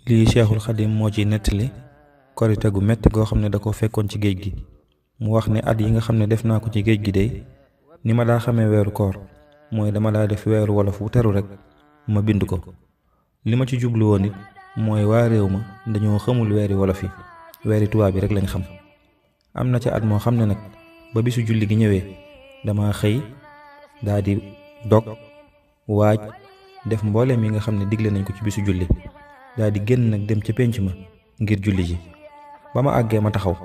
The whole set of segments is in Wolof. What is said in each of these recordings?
lii Cheikhul Khadim moo ci nettali korite gu metti goo xam ne da ko fekkoon ci géej gi. mu wax ne at yi nga xam ne def naa ko ci géej gi day ni ma daa xamee weeru koor mooy dama daa def weeru wolof wu teru rek ma bind ko. li ma ci jublu woon it mooy waa réew ma dañoo xamul weeri wolof yi weeri tubaab bi rek lañ xam. am na ca at moo xam ne nag ba bisu julli gi ñëwee dama xëy daa di dog waaj def mbooleem yi nga xam ne digle nañ ko ci bisu julli daa di génn nag dem ca pénc ma ngir julli ji. ba ma àggee ma taxaw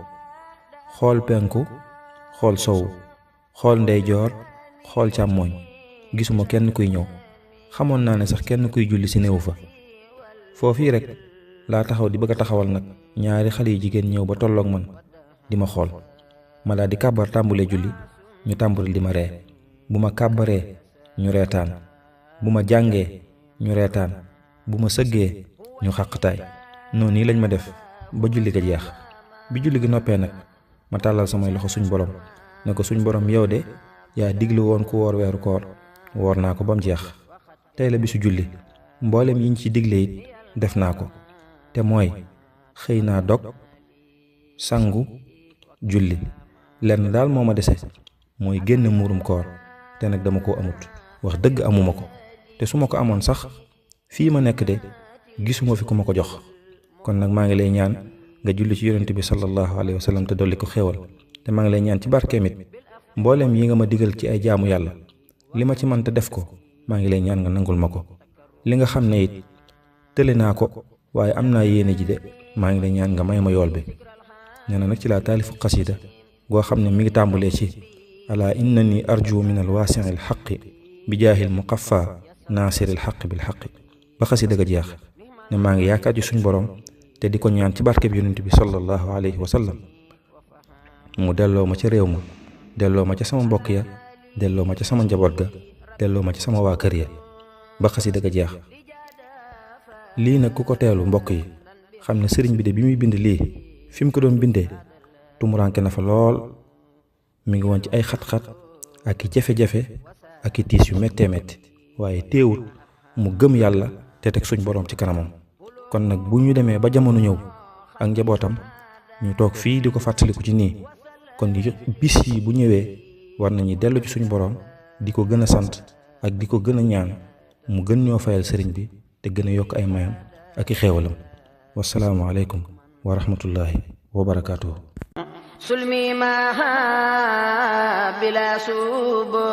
xool penku xool sowu xool ndeyjoor xool càmmooñ gisuma kenn kuy ñëw. xamoon naa ne sax kenn kuy julli si néewu fa. foofii rek laa taxaw di bëgg a taxawal nag ñaari xale yu jigéen ñëw ba tolloog man di ma xool. ma daal di kàbbar tàmbulee julli ñu tàmbali di ma ree. bu ma kàbbaree ñu reetaan bu ma jàngee ñu reetaan bu ma sëggee ñu xàqtaay. noonu nii lañ ma def ba julli ga jeex. bi julli gi noppee nag ma tàllal samay loxo suñ borom ne ko suñ borom yow de yaa diglu woon ku woor weeru koor woor naa ko ba mu jeex. tey la bisu julli mboolem yiñ ci digle it def naa ko te mooy xëy naa dog sangu julli. lenn daal moo ma dese mooy génn muurum koor te nag dama ko amut. wax dëgg amuma ko te su ma ko amoon sax fii ma nekk de gisuma fi ku ma ko jox. kon nag maa ngi lay ñaan nga julli ci yonent bi sallallahu alayhi wa sallam te dolli ko xéewal. te maa ngi lay ñaan ci barkeem it mboolem yi nga ma digal ci ay jaamu yàlla li ma ci mën te def ko maa ngi lay ñaan nga nangul ma ko. li nga xam ne it tële naa ko waaye am naa yéene ji de maa ngi lay ñaan nga may ma yool bi. nee na nag ci laa taalifu xasida goo xam ne mi ngi tàmbulee ci ala innani arju min al waasi'i al xaqi bi jaahil muqaffa naasiril xaqi bil xaqi ba xasida ga jeex. ne maa ngi yaakaar ci suñ borom te di ko ñaan ci barkeb yonent bi sallallahu alayhi wa sallam mu delloo ma ca réew ma delloo ma ca sama mbokk ya delloo ma ca sama njaboot ga delloo ma ci sama waa kër ya ba xasida ga jeex. lii nag ku ko teelu mbokk yi xam ne sëriñ bi de bi muy bind lii fi mu ko doon bindee tumuranke na fa lool. mi ngi woon ci ay xat-xat ak i jafe-jafe ak i tiis yu méttee métti waaye teewut mu gëm yàlla te teg suñ boroom ci kanamam. kon nag bu ñu demee ba jamono ñëw ak njabootam ñu toog fii di ko fàttaliku ci nii kon bis yi bu ñëwee war nañu dellu ci suñu boroom di ko gën a sant ak di ko gën a ñaan mu gën ñoo fayal sëriñ bi te gën a yokk ay mayam ak i xéewalam. wasalaamu aleykum wa rahmatullahi wa barakaatuhu. sulmi ma bila subo